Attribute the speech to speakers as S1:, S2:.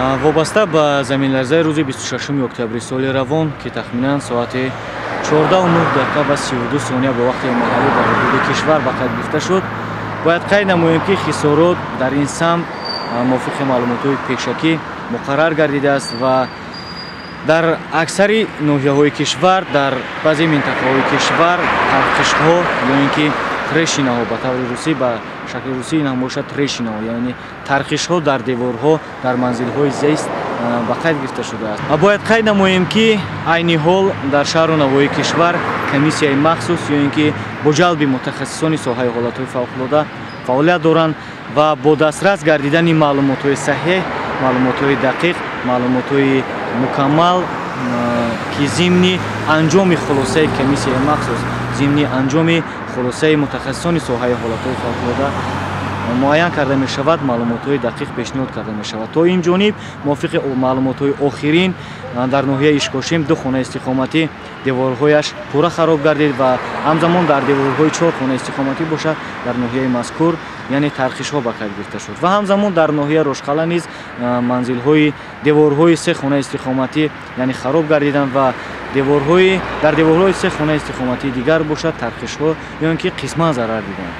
S1: Вобаста ба заминларзаи рӯзи 26 октябри соли равон, ки тахминан соати 14:09 дақиқа ва 32 сония бо вақти маҳаллӣ дар ҳудуди кишвар ба қайд гирифта шуд, бояд қайд намоем, ки хисорот дар ин самт мувофиқи маълумотҳои пешакӣ муқаррар гардидааст ва дар аксари ноҳияҳои кишвар, дар баъзе минтақаҳои кишвар тарқишҳо ё ин ки трещинаҳо, ба таври русӣ, ба шакли русӣ ин ҳам бошад трещинаҳо, яъне тарқишҳо дар деворҳо, дар манзилҳои зист ба қайд гирифта шудааст. Ва бояд қайд намоем, ки айни ҳол дар шаҳру навоҳии кишвар комиссияи махсус ё ин ки бо ҷалби мутахассисони соҳаи ҳолатҳои фавқулода фаъолият доранд ва бо дастрас гардидани маълумотҳои саҳеҳ, маълумотҳои дақиқ, маълумотҳои мукаммал, ки зимни анҷоми хулосаи комиссияи махсус, зимни анҷоми хулосаи мутахассисони соҳаи ҳолатҳои фавқулода муайян карда мешавад, маълумотҳои дақиқ пешниҳод карда мешавад. То ин ҷониб, мувофиқи маълумотҳои охирин, дар ноҳияи Ишкошим ду хонаи истиқоматӣ деворҳояш пурра хароб гардид ва ҳамзамон дар деворҳои чор хонаи истиқоматӣ бошад дар ноҳияи мазкур, яъне тархишҳо ба қайд гирифта шуд. Ва ҳамзамон дар ноҳияи Рошқала низ манзилҳои деворҳои се хонаи истиқоматӣ, яъне хароб гардиданд ва дар деворҳои се хонаи истиқоматии дигар бошад тархишҳо ё ин ки қисман зарар диданд.